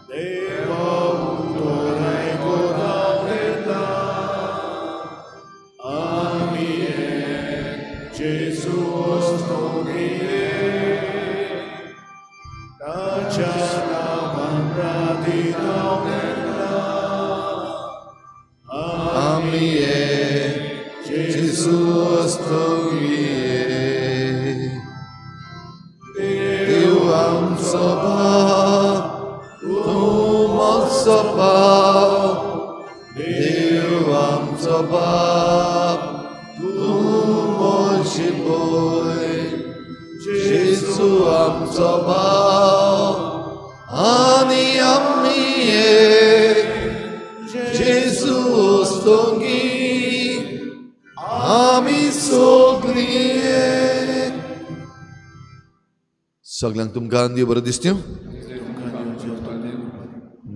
देवा उतर आयकून घेतला आमी जेजू स्तोत्रिये ताच्या नांवान प्रार्थिता घेतला आमी जेजू स्तोत्रिये. देव आमचो बाप तूं म्हजो बाप देव आमचो बाप तूं म्हजी भयण जेजू आमचो बाप आनी आमी एक जेजू स्तोंगी आमी सगळीं एक. सगळ्यांक तुमकां देव बरो दिसता.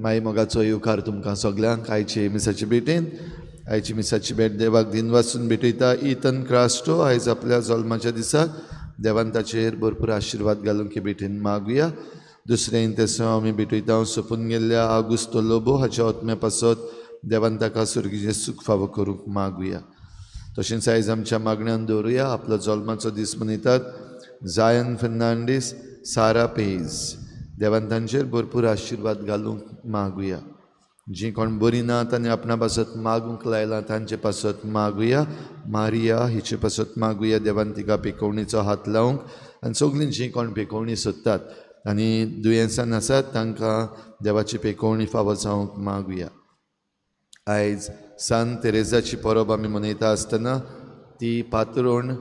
माई मोगाचो येवकार तुमकां सगळ्यांक आयचे मिसाचे भेटेन. आयची मिसाची भेट देवाक दिन वाचून भेटयता इथन क्रास्टो आयज आपल्या जल्माच्या दिसाक देवान ताचेर भरपूर आशिर्वाद घालूंक हे भेटेन मागुया. दुसरें इंतेसांव आमी भेटयता सोंपून गेल्ल्या आगुस्तो लोबो हाच्या आत्म्या पासत देवान ताका सुर्गीचें सूख फावो करूंक मागुया. तशेंच आयज आमच्या मागण्यान दवरुया आपलो जल्माचो दीस मनयतात जायन फर्नांडीस सारा पेज देवान तांचेर भरपूर आशिर्वाद घालूंक मागुया. जी कोण बरी ना तांणी आपणा पासत मागूंक लायलां तांचे पासत मागुया. मारिया हिचे पासत मागुया देवान तिका पिकोवणीचो हात लावंक आनी सगळीं जीं कोण पिकोवणी सोदतात आनी दुयेंसान आसात तांकां देवाची पिकोवणी फावो जावंक मागुया. आयज सान तेरेजाची परब आमी मनयता आसतना ती पात्रोण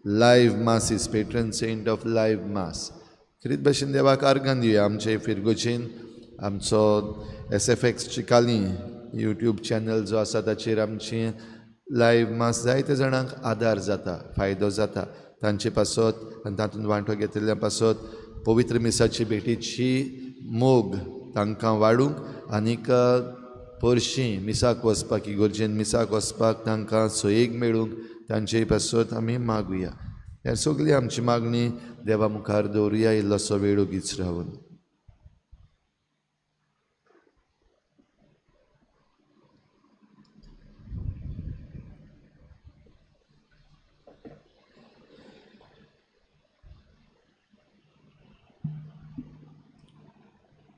live mass is patron saint of live mass. खेरीत भाशेन देवाक आर्गां दिवया. आमचे फिरगोचेन आमचो SFX Chicalim YouTube channel जो आसा ताचेर आमची लायव्ह मास जायते जाणांक आदार जाता, फायदो जाता तांचे पासत आनी तातूंत वांटो घेतिल्ल्या पासत पवित्र मिसाची भेटीची मोग तांकां वाडूंक आनीक परशी मिसाक वचपाक इगोर्जेन मिसाक वचपाक तांकां सोयीक मेळूंक तांचे पासत आमी मागुया. ह्या सगळी आमची मागणी देवा मुखार दवरुया इल्लोसो वेळ ओगीच रावन.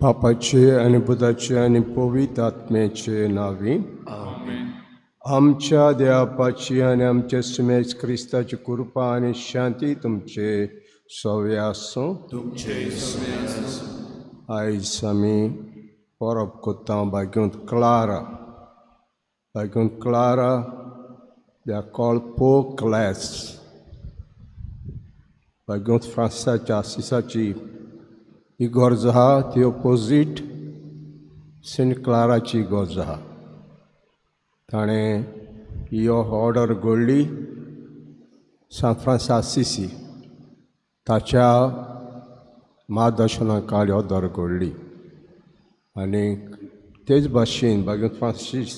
बापाचे आनी पुताचे आनी पवित्र आत्म्याचे नांवी आमच्या देवाची आनी आमच्या सुमेज क्रिस्ताची कृपा आनी शांती तुमचे सवे आसूं. आयज आमी परब कोत्ता बागेंत क्लारा. बागेंत Clara they are called poor class. बागेंत फ्रांसाच्या आसिसाची इगर्ज आहा ती ओपोजीट सेंट क्लाराची इगर्ज आहा. ताणें ही ऑर्डर घडली सान फ्रांस आसिसी ताच्या मार्गदर्शना खाल ऑर्डर घडली आनी तेच भाशेन बागेंत फ्रांसीस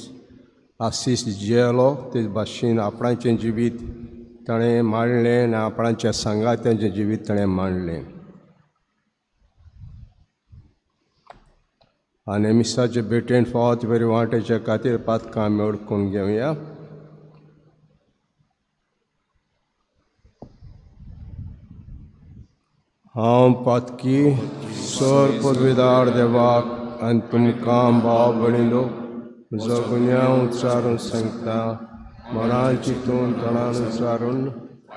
आसीस जियेलो तेच भाशेन आपणाचें जिवीत ताणें मांडलें आनी आपणाच्या सांगात्यांचें जिवीत ताणें मांडलें. आनी मिसाचे भेटेन फावत बरी वांटेच्या खातीर पातकां आमी ओडकून घेवया. हांव पातकी सर पदवीदार देवाक आनी तुमकां भाव भयणींनो म्हजो गुन्यांव उच्चारून सांगता मनान चिंतून तणान उच्चारून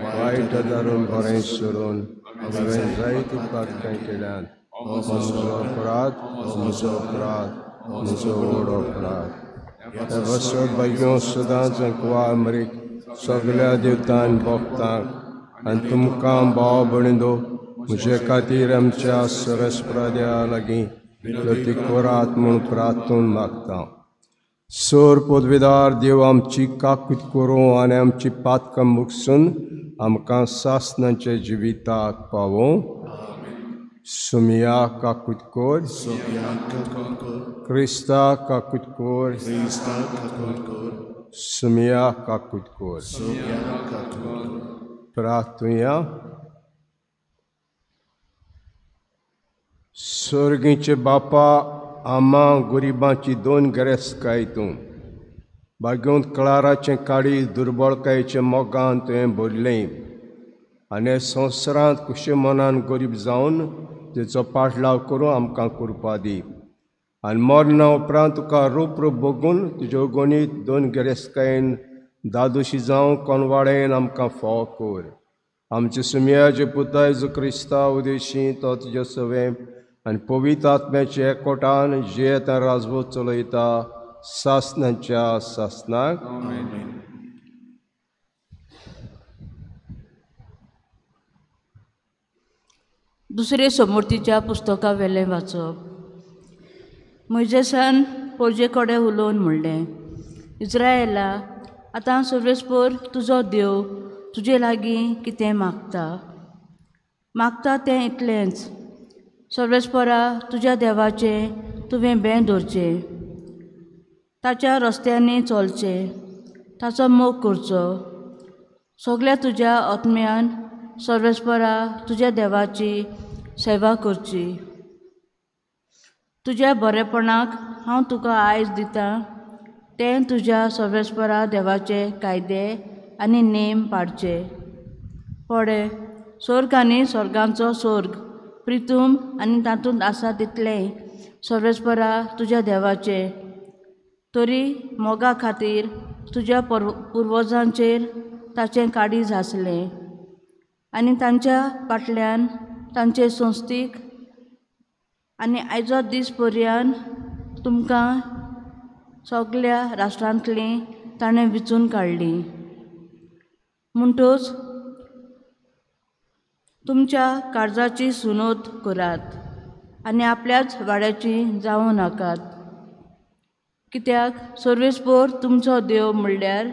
वायट धरून बरें सोडून हांवें जायतीं पातकां केल्यांत. म्हजो अपराध म्हजो अपराध म्हजो व्हड अपराध. बसत भाग्यो सदांच कुवार मरीक सगळ्या देवतान भक्तांक आनी तुमकां भाव भयणींनो म्हजे खातीर आमच्या सरस्परा लागीं ती करात म्हूण प्रार्थून मागता. सर पदवीदार देव आमची काकूत करूं आनी आमची पातकां मुगसून आमकां सासणाच्या जिविताक पावोवं. सुमिया काकूत कर, क्रिस्ता काकूत कर, सुमिया काकूत कर. प्रार्थुया. स्वर्गीचे बापा आमा गरिबांची दोन गिरेस्तकाय तूं. बागेवंत क्लाराचें काळीज दुर्बळकायेच्या मोगान तुवें भरलें आनी संवसारांत खुशे मनान गरीब जावन तेचो पाठलाव करून आमकां कृपा दी. आनी मरणा उपरांत तुका रूप रूप बघून तुज्यो गणीत दोन गिरेस्तकायेन दादोशी जावं कोनवाळेन आमकां फोव कर. आमचे सुमयाचे पुता जेजू क्रिस्ता उदेशी तो तुज्या सवें आनी पवित्र आत्म्याचे एकवटान जियेत राजवट चलयता सासनाच्या सासनाक. दुसरे समूर्तीच्या पुस्तका वेलें वाचप. मोयजेसान पोरजे कडेन उलोवन म्हणलें, इज्रायला, आतां सर्वेस्पर तुजो देव तुजे लागीं कितें मागता मागता तें इतलेंच, सर्वेस्परा तुज्या देवाचें तुवें बें दवरचें, ताच्या रस्त्यांनी चलचें, ताचो मोग करचो, सगल्या तुज्या आत्म्यान सर्वेस्परा तुज्या देवाची सेवा करची. तुज्या बरेपणाक हांव तुका आयज दितां तें तुज्या सर्वेस्परा देवाचे कायदे आनी नेम पाळचे. पडे स्वर्ग आनी स्वर्गांचो स्वर्ग प्रितूम आनी तातूंत आसा तितलें सर्वेस्परा तुज्या देवाचे. तरी मोगा खातीर तुज्या पुर्वजांचेर ताचें काळीज आसलें आनी तांच्या फाटल्यान तांचे संस्थीक आनी आयजो दीस पर्यंत तुमकां सगल्या राष्ट्रांतलीं ताणें विचून काडलीं. म्हणटच तुमच्या काळजाची सुनोत करात आनी आपल्याच वाड्याची जावं नाकात, कित्याक सर्वेस्पर तुमचो देव म्हणल्यार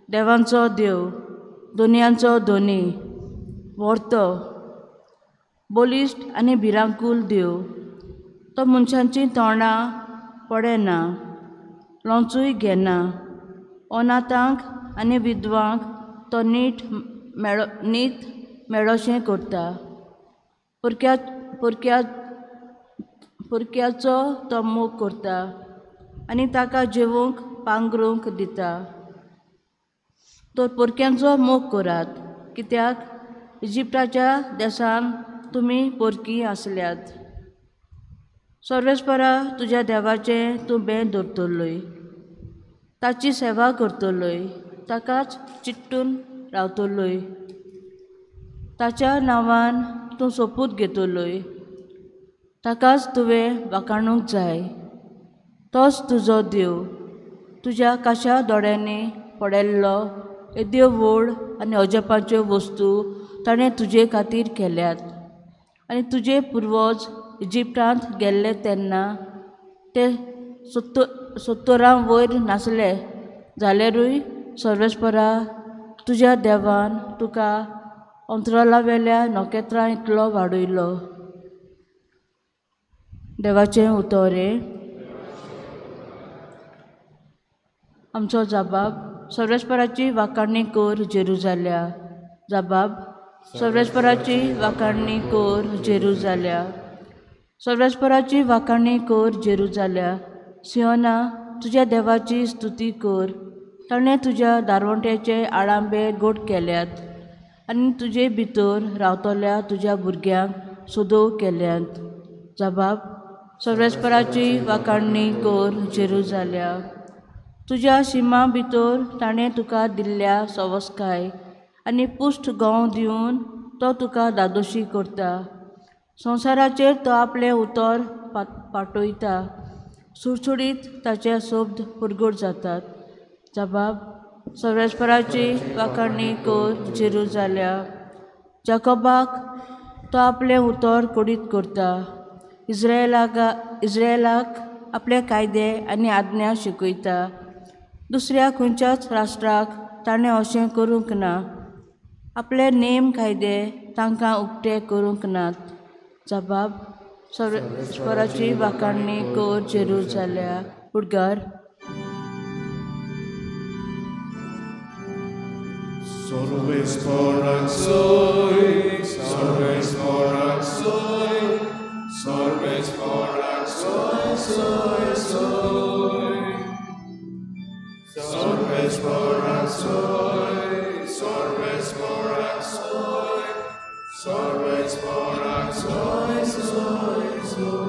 देवांचो देव, दोनयांचो धनी, व्हरतो, बलिश्ट आनी भिरांकूल देव. तो मनशांचीं तोंडां पळयना, लोंचूय घेना. अनाथांक आनी विधवांक तो नीट नीत मेळोशें करता. परक्याचो तो मोग करता आनी ताका जेवंक पांगरूंक दिता. तर परक्यांचो मोग करात, कित्याक इजिप्ताच्या देशांत तुमी परकी आसल्यात. सर्वेस्परा तुज्या देवाचें तूं बें दवरतलोय, ताची सेवा करतलोय, ताकाच चिकटून रावतलोय, ताच्या नांवान तूं सोपूत घेतलोय, ताकाच तुवें वाखाणूंक जाय. तोच तुजो देव, तुज्या काशा दोळ्यांनी पडिल्लो येद्यो व्हड आनी अजापाच्यो वस्तू ताणें तुजे खातीर केल्यात. आनी तुजे पुर्वज इजिप्तांत गेल्ले तेन्ना ते 70 वयर नासले जाल्यारूय सर्वेस्परा तुज्या देवान तुका अंतराळावेल्या नखेत्रां इतलो वाडयलो. देवाचें उतर हें. आमचो जबाब, सर्वेस्पराची वाखाणणी कर जेरुजाल्या. जबाब, सर्वेस्पराची वाखाणणी कर जेरुजाल्या. सर्वेस्पराची वाखाणणी कर जेरुजाल्या. सियोना, तुज्या देवाची स्तुती कर. ताणें तुज्या दारवंट्याचे आळांबे गोड केल्यात आनी तुजे भितर रावतल्या तुज्या भुरग्यांक सदोव केल्यात. जबाब, सर्वेस्पराची वाखाणणी कर जेरुजाल्या. तुज्या शिमा भितर ताणें तुका दिल्ल्या सवस्काय आनी पुश्ट गंव दिवन तो तुका दादोशी करता. संवसाराचेर तो आपलें उतर पाठयता, सुडसुडीत ताचे शब्द परगट जातात. जबाब, सर्वेस्पराची वाखाणणी कर जेरुजाल्या. जाकोबाक तो आपलें उतर कडीत करता, इज्रायलाक आपले कायदे आनी आज्ञा शिकयता. दुसऱ्या खंयच्याच राष्ट्राक ताणें अशें करूंक ना, आपले नेम कायदे तांकां उक्ते करूंक नात. जबाब, सर्वेस्पराची वाखाणणी कर जेरुजाल्या. उडगार. सर्वेस्पराक सोय, सर्वेस्पराक सोय, सर्वेस्पराक सोय, soy, soy. Sorves soy, sorves soy, sorves soy, soy, soy.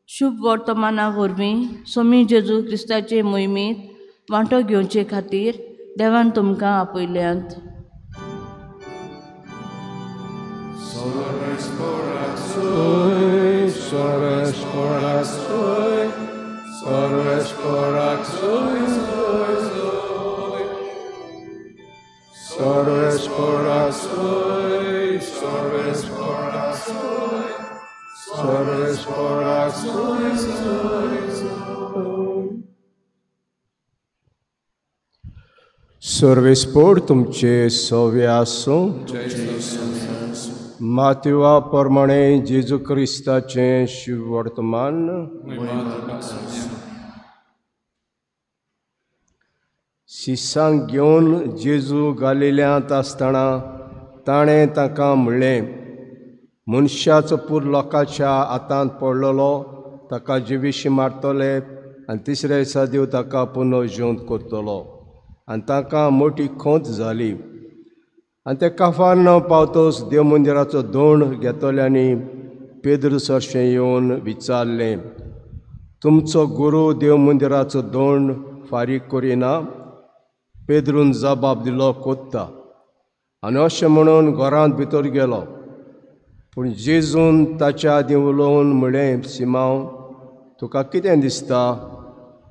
शुभ वर्तमाना वरवीं स्वामी जेजू क्रिस्ताचे मोहिमेंत वांटो घेवचे खातीर देवान तुमकां आपयल्यात. सर्वेस्पोर तुमचे सवे आसूं. मातेवा प्रमाणे जेजू क्रिस्ताचें शिववर्तमान. शिसांक घेवन जेजू गालिल्यांत आसतना ताणें तांकां म्हणलें, मनशाचो पूर लोकांच्या हातांत पडलेलो, ताका जिविशी मारतले आनी तिसऱ्या दिसा देव ताका पुनः जिवंत करतलो. आनी तांकां मोटी खोंत जाली. आनी ते काफार पावतोच देव मंदिराचो दोण घेतल्यांनी पेद्रू सरशें येवन विचारलें, तुमचो गुरू देव मंदिराचो दोण फारीक करिना? पेद्रून जबाब दिलो, कोत्ता. आनी अशें म्हणून घरांत भितर गेलो. पूण जेजून ताच्या आदीं उलोवन म्हणलें, सिमांव, तुका कितें दिसता?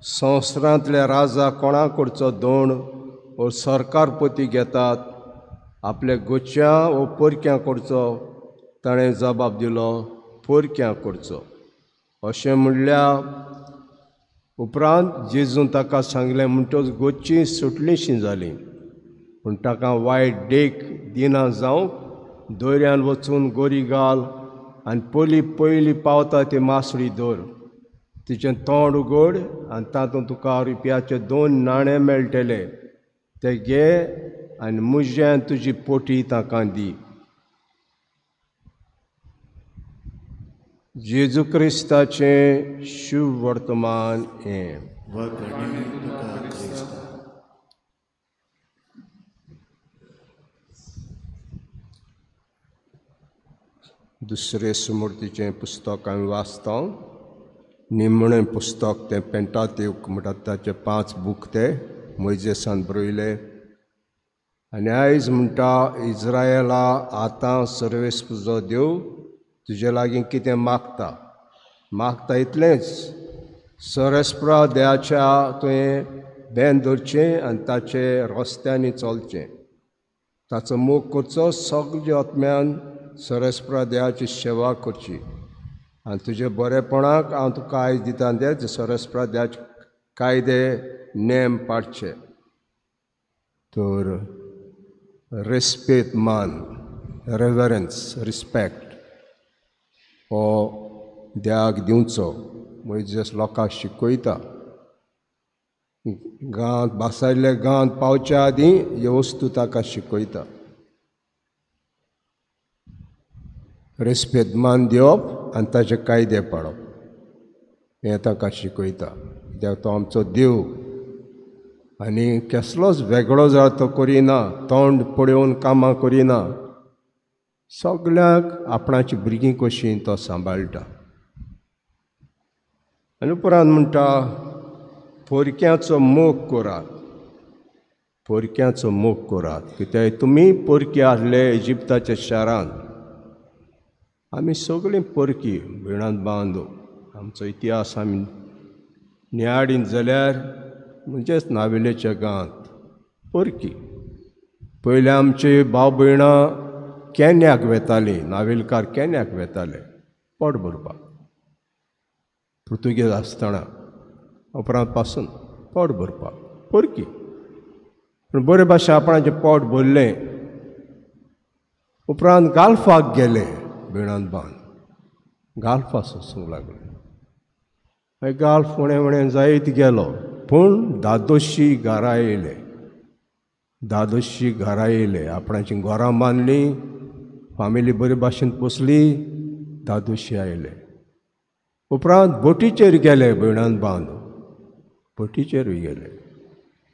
संवसारांतले राजा कोणा कडचो दोण वो सरकारपती घेतात? आपल्या गोच्या वो परक्यां कडचो? ताणें जबाब दिलो, परक्यां कडचो. अशें म्हणल्या उपरांत जेजून ताका सांगलें, म्हणटच गोची सुटलीशी जाली. पूण ताका वायट देख दिना जावंक दर्यान वचून गोरी घाल आनी पयली पयली पावता ती मासळी धर, तिचें तोंड उगड आनी तातूंत तुका रुपयाचे 2 नाणे मेळटले, ते घे आनी म्हज्यान तुजी पोटी तांकां दी. जेजू क्रिस्ताचें शुभ वर्तमान हें. दुसरे सुमूर्तीचें पुस्तक आमी वाचता. निमणें पुस्तक तें पेंटातेक म्हणटात, ताचे 5 बूक ते मोयजेसान बरयले. आनी आयज म्हणटा, इज्रायला आतां सर्वेस्पुजो देव तुजे लागीं कितें मागता? मागता इतलेंच, सर्वेस्परा देवाच्या तुवें बेन धरचें आनी ताचे रस्त्यांनी चलचें, ताचो मोग करचो, सगळे आत्म्यान सर्वेस्परा देवाची सेवा करची. आनी तुजे बरेपणाक हांव तुका आयज दिता तें सर्वेस्परा देवाचे कायदे नेम पाळचे. तर रेस्पेत मान, रेवरन्स, रिस्पेक्ट हो देवाक दिवचो. मोयजेस लोकांक शिकयता. गांवांत बासायल्ल्या गांवांत पावच्या आदीं ह्यो वस्तू ताका शिकयता. रेस्पेद मान दिवप आनी ताचे कायदे पाळप हें ताका शिकयता. कित्याक तो आमचो देव आनी कसलोच वेगळो जाळ तो करिना, तोंड पळोवन कामां करिना, सगळ्यांक आपणाची भुरगीं कशीं तो सांबाळटा. आनी उपरांत म्हणटा, परक्यांचो मोग करात, परक्यांचो मोग करात. कित्याक तुमी परकी आसले इजिप्ताच्या शारांत, आमी सगळीं परकी भयणांत बांदो. आमचो इतिहास आमी नियाळीत जाल्यार म्हणजेच नावेलेच्या गांवांत परकी. पयलीं आमचे भाव भयणां केन्याक वेतालीं, नावेलकार केन्याक वेताले पोट भरपाक, पुर्तुगेज आसतना उपरांत पासून पोट भरपाक परकी. पूण बरे भाशेन आपणाचें पोट भरलें, उपरांत गाल्फाक गेले, भयणांत बांद गाल्फा सोसूंक लागले. मागीर गाल्फ उणें उणें जायत गेलो, पूण दादोशी घरा येयले, दादोशी घरा येयले, आपणाचीं घरां बांदलीं, फामिली बरे भाशेन पोसली, दादोशी आयले. उपरांत बोटीचेर गेले भयणान बांद, बोटीचेरूय गेले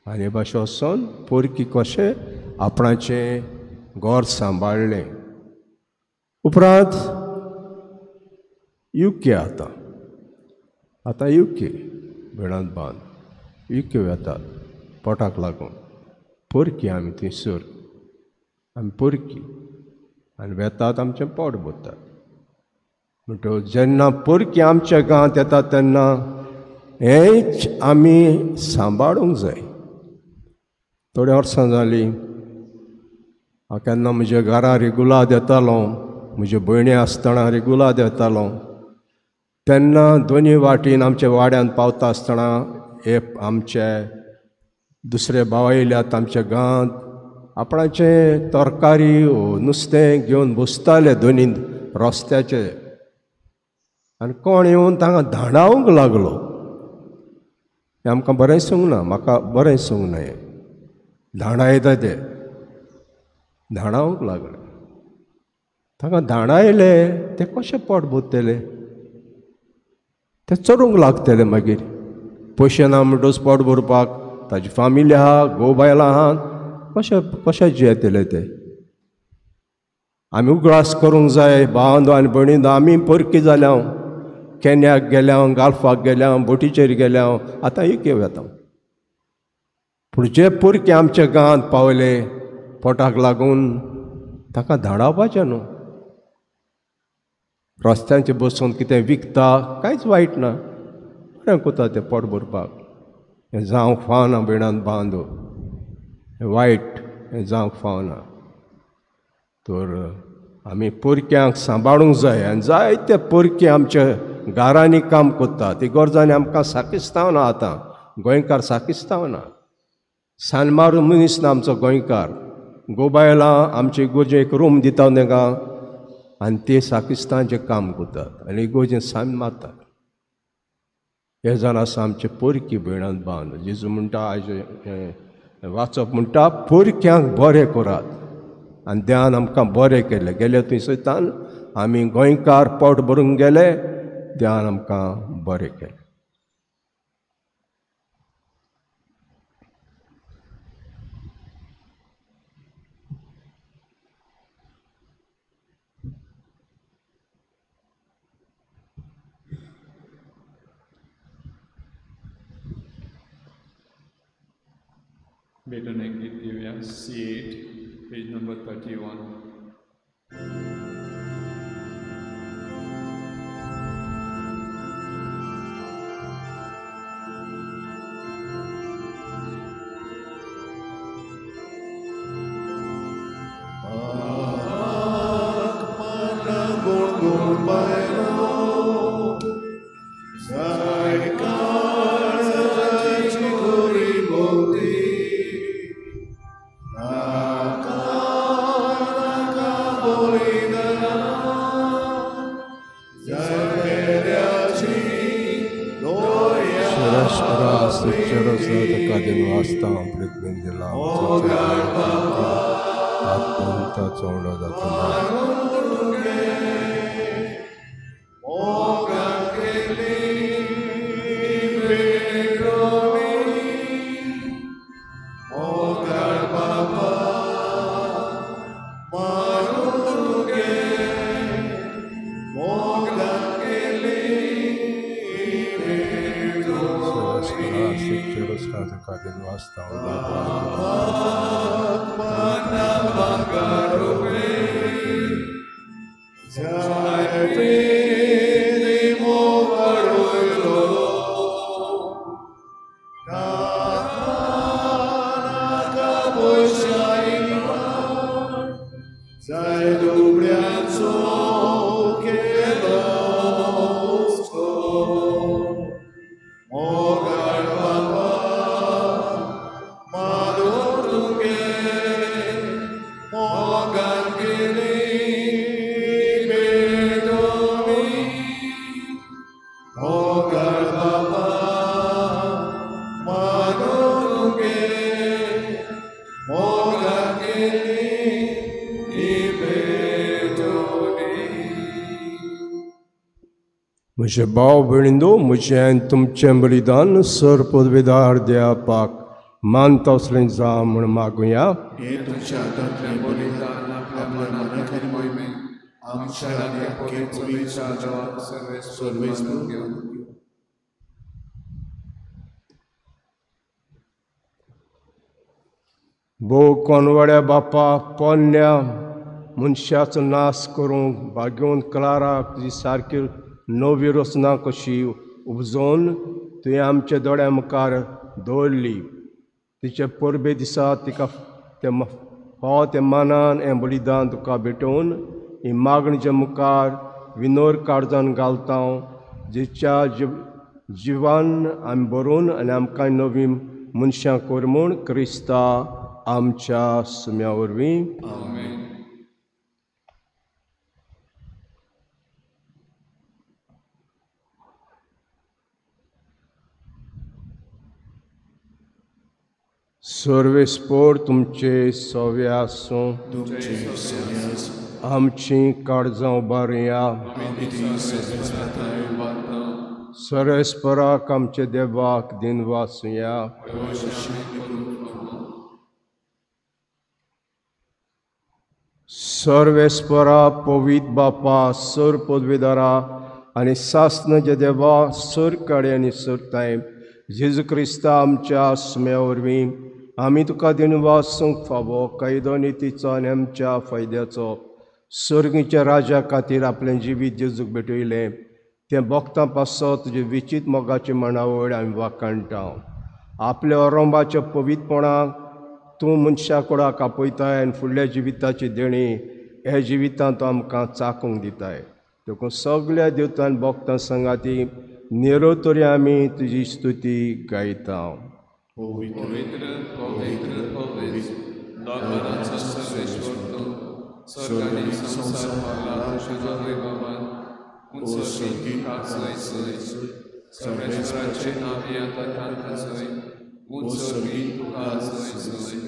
आनी हे भाशेन वचोन पोरकी कशें आपणाचें घर सांबाळ्ळें. उपरांत युके, आतां आतां युके भयणान बांद युके वेतात पोटाक लागून. पोरकी आमी थंयसर, आमी पोरकी आनी वेतात आमचें पोट भरतात. म्हणटकच जेन्ना पोरकी आमच्या गांवांत येतात तेन्ना हेंच आमी सांबाळूंक जाय. थोड्या वर्सां जालीं हांव केन्ना म्हज्या घरा रेगुलाद येतालो, म्हज्यो भयणी आसतना रेगुलाद येतालो तेन्ना दोनी वाटेन आमच्या वाड्यान पावता आसतना हे आमचे दुसरे भाव येयल्यात आमच्या गांवांत आपणाचें तरकारी नुस्तें घेवन बसताले दोनी रस्त्याचे आनी कोण येवन तांकां धाडावंक लागलो. हें आमकां बरें दिसूंक ना, म्हाका बरें दिसूंक ना. हें धाडायता ते धाडावंक लागले, तांकां धाडायले ते कशें पोट भरतले, ते चडूंक लागतले मागीर. पयशे ना म्हणटच पोट भरपाक, ताजी फामिली आहा, घोव बायलां आहा, कशें कशें जियेतले ते. आमी उगडास करूंक जाय भावंदो आनी भयणींदो, आमी परकी जाल्या, केन्याक गेल्या, गाल्फाक गेल्या, बोटीचेर गेल्या, आतां युके वता. पूण जे परके आमच्या गांवांत पावले पोटाक लागून ताका धाडावपाचें न्हू. रस्त्यांचेर बसून कितें विकता कांयच वायट ना, बरें कोता तें पोट भरपाक. हें जावंक फावना भयणान बांदो, हें वायट, हें जावंक फावना. तर आमी पोरक्यांक सांबाळूंक जाय आनी जायते पोरके आमच्या घरांनी काम करता. ती गरजांनी आमकां साकिस्तांव ना, आतां गोंयकार साकिस्तांव ना, सानमार मनीस ना आमचो गोंयकार. गोबायलां आमचे इगोर्जे एक रूम दिता तांकां आनी ते साकिस्तांचें काम करतात आनी इगोर्जेन सान मारतात. हे जाण आसा आमचे पोरकी भयणान बांद. जेजू म्हणटा आयज वाचप म्हणटा पोरक्यांक बरें करात आनी देवान आमकां बरें केलें. गेले थंय सयतान आमी गोंयकार पोट भरूंक गेले, देवान आमकां बरें केलें. भेटून एक गीत घेवया, C8, page number 31. म्हजे भाव भयणींनो, म्हजें आनी तुमचें बलिदान सर पदवेदार देवाक मानता असलें जावं म्हूण मागुया. हें तुमच्या हातांतलें बलिदान आपल्या मनाक आनी मोहिमेक आमच्या आनी आख्खे पवित्र सर्वेस्पर घेवन. भोव कोनवड्या बापा, पोन्न्या मनशाचो नाश करूंक भाग्योवन क्लाराक तुजी सारकी नवी रचना कशी उपजोवन तुवें आमच्या दोळ्या मुखार दवरली. तिचे परबे दिसा तिका ते फावो ते मानान हें बलिदान तुका भेटोवन ही मागणीच्या मुखार विनोर काळजान घालता, जिच्या जिवान आमी बरोवन आनी आमकां नवी मनशां कर म्हूण क्रिस्ता आमच्या सुम्या वरवीं. आमेन. सर्वेस्पोर तुमचे सवे आसूं. आमची काळजां उबारुया. सर्वेस्पराक आमचे देवाक दिनवासुया. सर्वेस्परा पवित्र बापा, सर पदवेदारा आनी सासनाच्या देवा, सर काडे आनी सर टायम जेजू क्रिस्ता आमच्या सुम्या वरवीं आमी तुका दिनवासूंक फावो कायदो नितीचो आनी आमच्या फायद्याचो सर्गीच्या राजा खातीर आपलें जिवीत जेजूक भेटयलें तें भक्तां पासत तुजे विचीत मोगाची मांडावळ आमी वाखाणटा. आपल्या अरंबाच्या पवित्रपणाक तूं मनशा कुडाक आपयताय आनी फुडल्या जिविताची देणी ह्या जिवितांत तूं आमकां चाकूंक दिताय. देखून सगल्या देवतान भक्तां संगाती निरो तरी आमी तुजी स्तुती गायता. पवित्र पवित्र पवित्र लोकांचो सर्वेश्वर तूं, स्वर्ग आनी संवसार भरला तुज्या वैभवान. उंच तुका जय जय, सर्वेश्वराचें नांव येता तांकां जय, उंच तुका जय जय.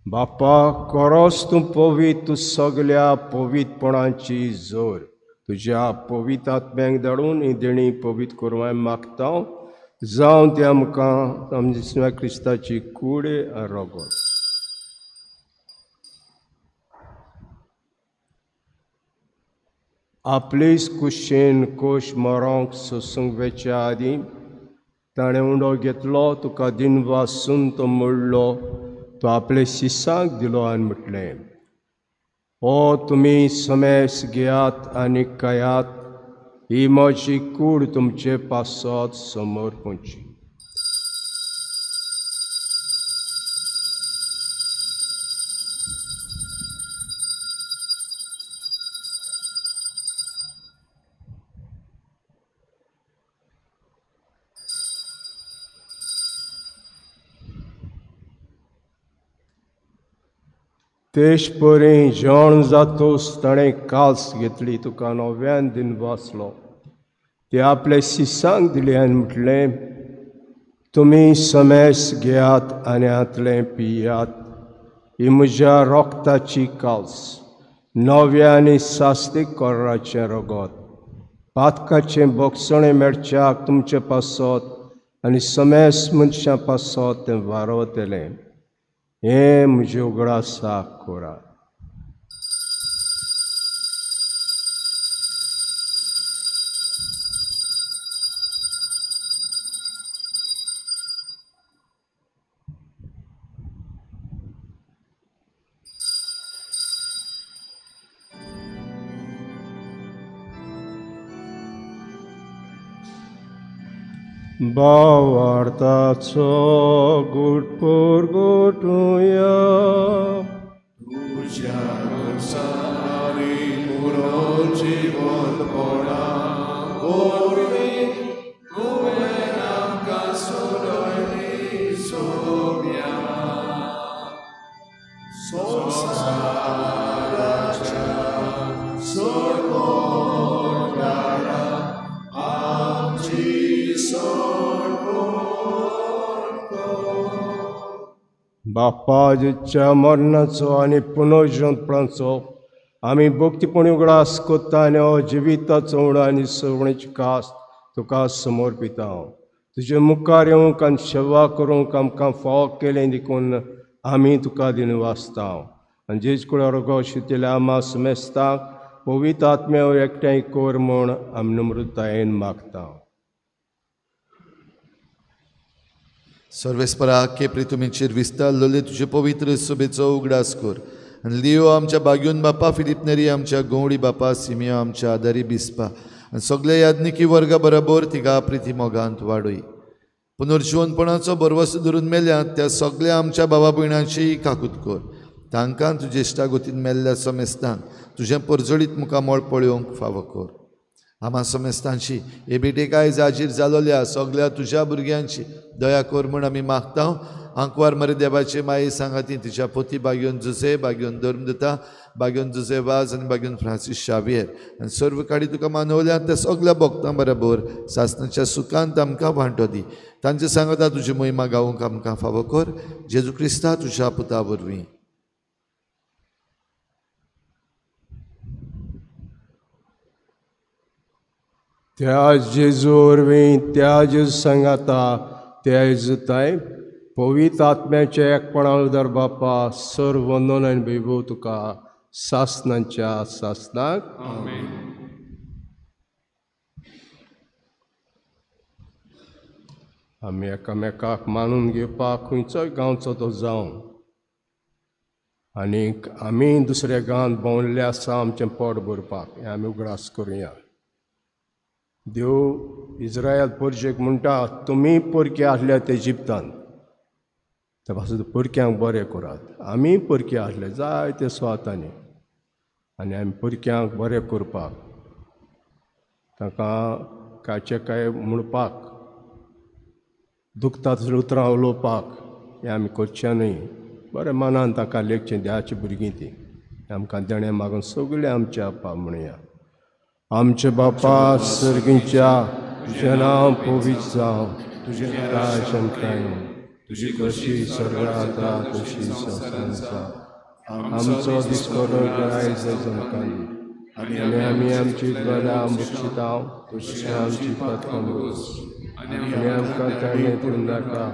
बापा, खरोच तूं पवित्र, तूं सगल्या पवित्रपणाची जोर. तुज्या पवित्र आत्म्यांक धाडून ही देणी पवित्र करूं हांवें मागता, जावं ती आमकां आमच्या क्रिस्ताची कूड आनी रगत. आपलेच कुशेन कोश मरोंक सोसूंक वेच्या आदीं ताणें उंडो घेतलो, तुका दिनवासून तो मोडलो, तो आपले शिसांक दिलो आनी म्हटलें, ओ तुमी समेस घेयात आनी खायात, ही म्हजी कूड तुमचे पासत समोर पोवची. तेश परी जेवण जातोस ताणें काल्स घेतली, तुका नव्यान दिनवासलो, ते आपले शिसांक दिले आनी म्हटलें, तुमी समेस घेयात आनी हांतलें पियात, ही म्हज्या रोगताची काल्स, नव्या आनी सास्तीक कोराचें रगत, पातकाचें बोगसणें मेळच्याक तुमचे पासत आनी समेस मनशां पासत तें वारवतलें. हें म्हजें उगडासाक करात. भावार्थाचो गुटपूर गोटुया. तुज्या संवसारी पुरो जिवनपणा वरवीं तुवें आमकां सोडयली सोम्या. संवसाराच्या सोडपणारा आमची बापा, जेच्या मरणाचो आनी पुनर्जिवंतपणाचो आमी भक्तीपणी उगडास कोत्ता आनी हो जिविताचो उणो आनी सवणेची कास तुका समर्पिता. तुजे मुखार येवंक आनी सेवा करूंक आमकां फावो केलें देखून आमी तुका दिनवासता. आनी जेज कुळार शितिल्या आमा समेस्ताक पवित्र आत्म्या एकठांय कर म्हूण आमी नम्रतायेन मागता. सर्वेस्परा केपरी तुमीचेर विस्तार लोले तुजे पवित्र सभेचो उगडास कर आनी लियो आमच्या बाग्यून बापा, फिलीप नेरी आमच्या गवळी बापा, सिमियो आमच्या आदारी बिस्पा आनी सगळे याज्ञिकी वर्गा बरोबर तिका प्रिती मोगांत वाडय. पुनर्जिवनपणाचो भरवंसो धरून मेल्यात त्या सगळ्या आमच्या भावा भयणांची काकूत कर. तांकां तुजे इश्टागतीन मेल्ल्या समेस्तांक तुजें परजळीत मुखामळ पळोवंक फावो कर. आमा समेस्तांची हे भेटेक आयज हाजीर जालोल्या सगळ्या तुज्या भुरग्यांची दया कर म्हूण आमी मागता. आंकवार मरे देवाचे माये सांगाती तिच्या पोती बाग्योन जुसे, बाग्योन धर्मदता, बाग्योन जुसे वाज आनी बाग्योन फ्रांसीस शावियर आनी सर्व काडी तुका मानवल्या त्या सगळ्या भक्तां बरोबर सासणाच्या सुखांत आमकां वांटो दी. तांचे सांगता तुजी महिमा गावंक आमकां फावो कर. जेजू क्रिस्ता तुज्या पुता वरवीं. त्या जेजू वरवीं, त्या जेजू सांगाता, त्या जेजूताय पवित्र आत्म्याच्या एकपणा उदर बापा सर वंदन आनी वैभव तुका सासणाच्या सासणाक. आमी एकामेकाक मानून घेवपाक खंयचोय गांवचो तो जावं आनीक आमी दुसऱ्या गांवांत भोंवल्ले आसा आमचें पोट भरपाक हें आमी उगडास करुया. देव इज्रायल परजेक म्हणटा, तुमी परके आसले इजिप्तान, ते पासून परक्यांक बरें करात. आमी परके आसले जायते सुवातांनी आनी आमी परक्यांक बरें करपाक, तांकां कांयचें कांय म्हणपाक, दुखता तसलीं उतरां उलोवपाक हें आमी करचें न्हय. बरें मनान तांकां लेखचें, देवाचीं भुरगीं तीं. आमकां देणें मागून सगळें आमच्या आपा म्हणया. आमचे बापा सर्गीच्या, तुजें नांव पवित्र जावं, तुजें राज्य आमकां येवं, तुजी कशी स्वर्गांत जाता तशी संवसारांत जावं. आमचो दिसपडो आयज आमकां दी आनी आमी आमची द्वारा बक्षिता तशी आमची पातकां बोस आनी आमकां ताणें पडूं नाका,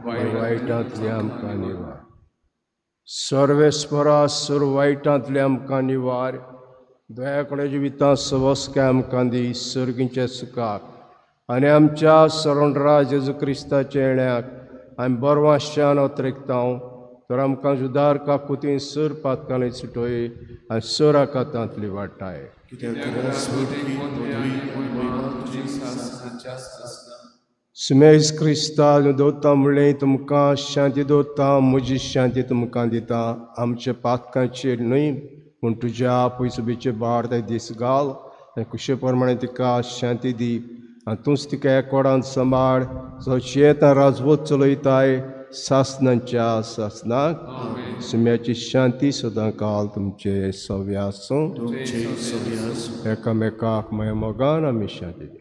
वायटांतली आमकां निवार. सर्वेस्परा सर्व वायटांतली आमकां निवार. दया कडे जिवितां सवस्काय आमकां दी सर्गीच्या सुखाक आनी आमच्या सरणरा जेजू क्रिस्ताच्या येण्याक आमी बरवाशान अत्रेकता. तर आमकां जुदार काकुतीन सर पातकांनी सुटोय आनी सर आकातांतली वाटाय. सुमेज क्रिस्ता दवरता म्हणलें तुमकां शांती दवरता, म्हजी शांती तुमकां दिता. आमच्या पातकांचेर न्हय पूण तुज्या पयसुबेचे भार ते दीस घाल आनी कुशे प्रमाणे तिका शांती दी आनी तूंच तिका एकोडान सांबाळ जो शेतां राजवत चलयताय सासणाच्या सासणाक. सुम्याची शांती सदां काल तुमचे सव्य आसूं. एकामेकाक माया मोगान आमी शांती दी.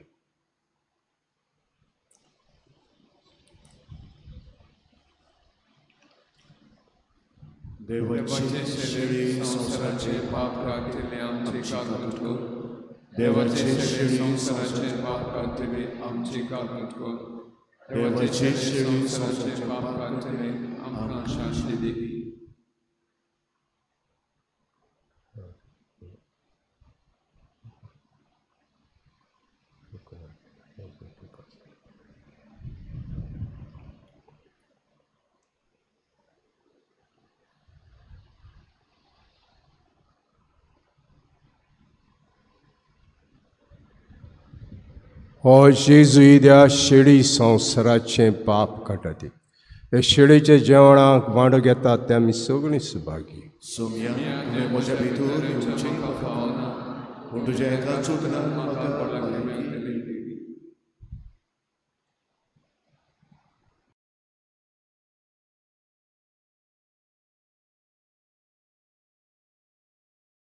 देवाचे शेळी संवसाराचे पाप काडटले आमचे काकूत कर. देवाचे शेळी संवसाराचे पाप काडटले आमचे काकूत कर. देवाचे शेळी संवसाराचे पाप काडटले आमकां शांती दी. हो जेजू त्या शेळी संवसाराचें पाप काडटा ती हे शेळीच्या जेवणाक वांटो घेतात ते आमी सगळीं सुभागी. सोम्या, तुवें म्हज्या भितर येवचें फावना, पूण तुज्या एकाच उतरान म्हाका भलायकी दी.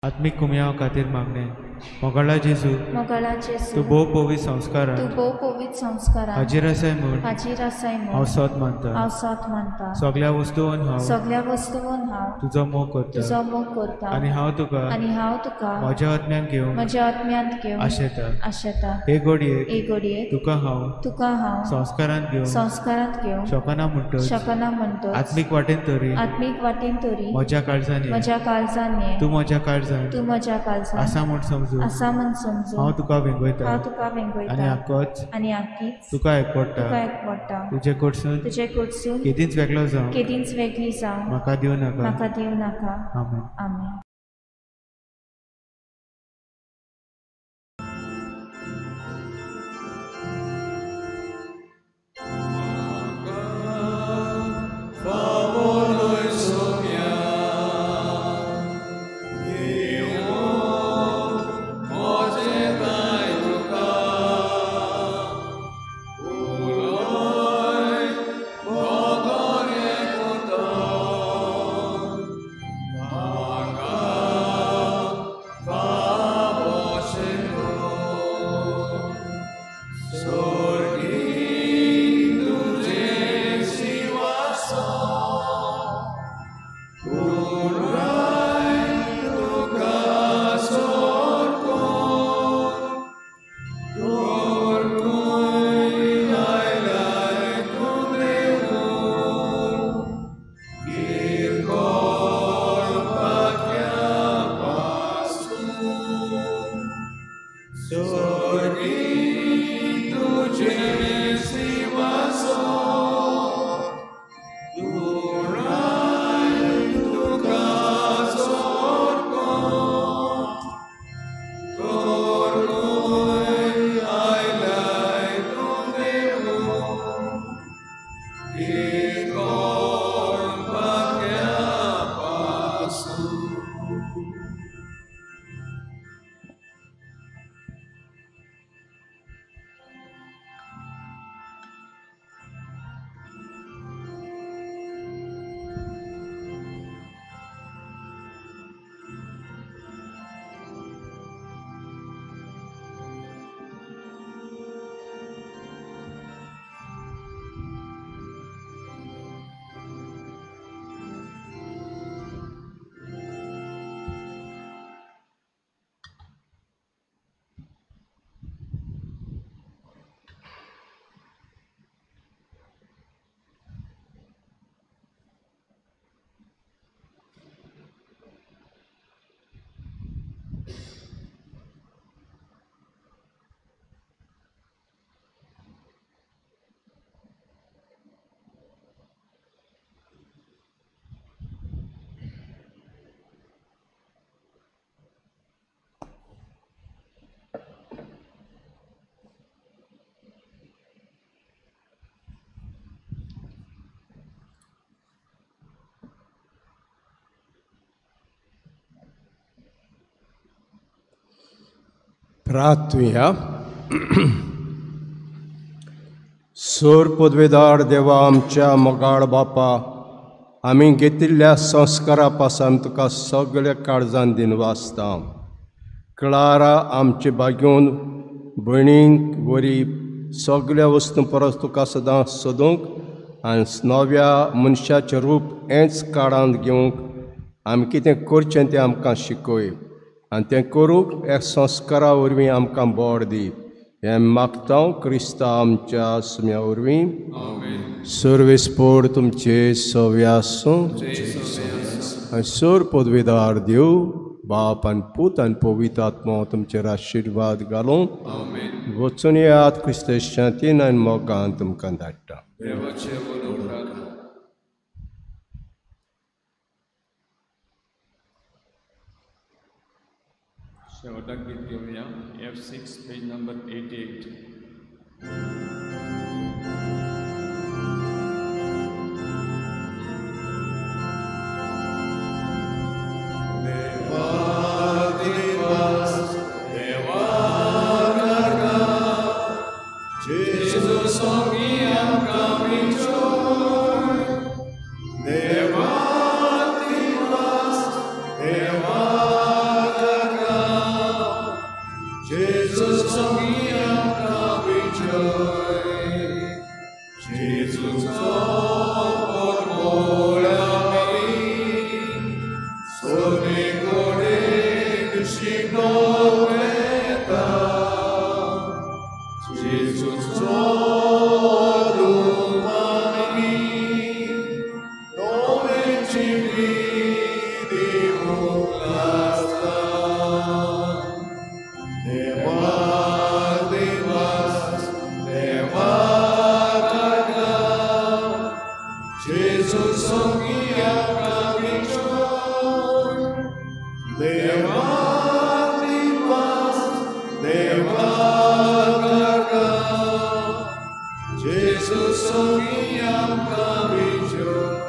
आत्मीक कुमयाव खातीर मागणें. मोगाळा जेजू, मोगाळा जेजू, तूं भोव पवित्र संस्कारान, तूं भोव पवित्र संस्कारान हाजीर आसाय म्हूण, हाजीर आसाय म्हूण हांव सत मानता, हांव सत मानता. सगळ्या वस्तून हांव, सगळ्या वस्तून हांव तुजो मोग करता, तुजो मोग करता. आनी हांव तुका, आनी हांव तुका म्हज्या आत्म्यान घेवंक, म्हज्या आत्म्यांत घेवंक आशेता, आशेता. हे घडयेक, हे घडयेक तुका हांव, तुका हांव संस्कारांत घेवंक, संस्कारांत घेवंक शकना म्हणटच, शकना म्हणटच, आत्मीक वाटेन तरी, आत्मीक वाटेन तरी म्हज्या काळजान, म्हज्या काळजान ये, तूं म्हज्या काळजान, तूं म्हज्या काळजान आसा म्हूण समजून, आसा म्हूण समजून हांव तुका वेंगयता, हांव तुका वेंगयता. आनी आकोच, आनी आकीच तुका एकवडटा, तुका एकवडटा. तुजे कडसून, तुजे कडसून केदींच वेगळो जावं, केदींच वेगळी जावं म्हाका दिवं नाका, म्हाका दिवं नाका. आमेन. आमेन. प्रार्थुया. सोर पदवेदार देवा आमच्या मोगाळ बापा, आमी घेतिल्ल्या संस्कारा पासून तुका सगळ्या काळजान दिनवासता. क्लारा आमचे बागेवन भयणींक वरी सगळ्या वस्तू परस तुका सदां सोदूंक आनी नव्या मनशाचें रूप हेंच काळांत घेवंक आमी कितें करचें तें आमकां शिकय आनी तें करूंक ह्या संस्कारा वरवीं आमकां बळ दी. हें मागता क्रिस्ता आमच्या सुम्या वरवीं. सर्वेस्पोर तुमचे सवे आसूं. आनी सोर पदवेदार देव बाप आनी पूत आनी पवित्र आत्मो तुमचेर आशिर्वाद घालूं. वचून येयात क्रिस्त शांतीन आनी मोगान तुमकां धाडटा. शेवटाक गीत घेवया F6 page number 88. Deva Deva Karka जेजूचो परमळ आमी सगळे कडेन शिनोंक वेता. जेजूचो रूप आमी नवें जिवीत दिवंक लागता. देवाक दिनवास, देवाक आर्गां, जेजू संगी आमकां विजय. देवाक दिनवास, देवाक आर्गां, जेजू संगी आमकां विजय.